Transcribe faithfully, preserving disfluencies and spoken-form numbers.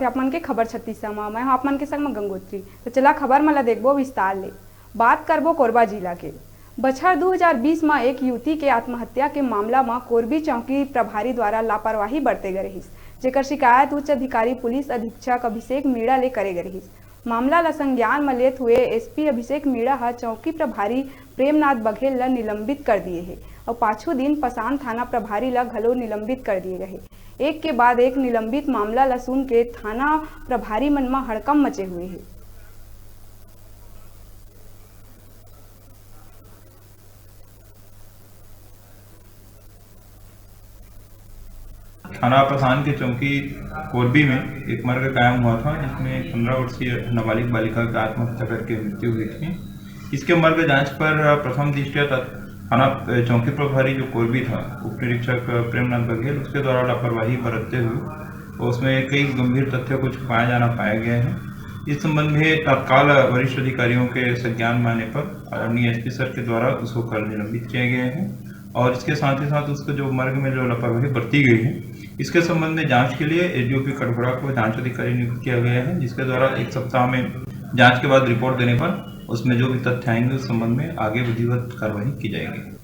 आप मन के खबर छत्तीसा म मैं हूं आप मन के संग म गंगोत्री। तो चला खबर मन ला देखबो विस्तार ले। बात करबो कोरबा जिला के। बछर दू हजार बीस म एक युवती के आत्महत्या के मामला म कोरबी चौकी प्रभारी द्वारा लापरवाही बरते गे रहिस, जेकर शिकायत उच्च अधिकारी पुलिस अधीक्षक अभिषेक मीणा ले करे गे रहिस। मामला ला संज्ञान म लेत हुए एसपी अभिषेक मीणा ह चौकी प्रभारी प्रेमनाथ बघेल ला निलंबित कर दिए हे अउ पाछू दिन पसान थाना प्रभारी ला घलो निलंबित कर दिए गए। एक के बाद एक निलंबित मामला ला सुन के थाना प्रभारी मन म हड़कंप मचे हुए हे। थाना पसान के चौकी कोरबी में एक मर्ग कायम हुआ था, जिसमें एक पन्द्रह वर्षीय नाबालिग बालिका की आत्महत्या करके मृत्यु हुई थी। इसके मर्ग जांच पर प्रथम दृष्टया तत्-, थाना, अ, चौकी प्रभारी जो कोरबी था, उप निरीक्षक प्रेमनाथ बघेल, उसके द्वारा लापरवाही बरतते हुए उसमें कई गंभीर तथ्यों को छुपाया जाना पाया गया है। इस संबंध में तत्काल वरिष्ठ अधिकारियों के संज्ञान में आने पर आदरणीय एसपी सर के द्वारा उसको कल निलंबित किया गया है और इसके साथ ही साथ उसको जो मर्ग में जो लापरवाही बरती गई है, इसके संबंध में जांच के लिए एसडीओपी कटघोरा को जांच अधिकारी नियुक्त किया गया है, जिसके द्वारा एक सप्ताह में जांच के बाद रिपोर्ट देने पर उसमें जो भी तथ्य आएंगे, उस संबंध में आगे विधिवत कार्रवाई की जाएगी।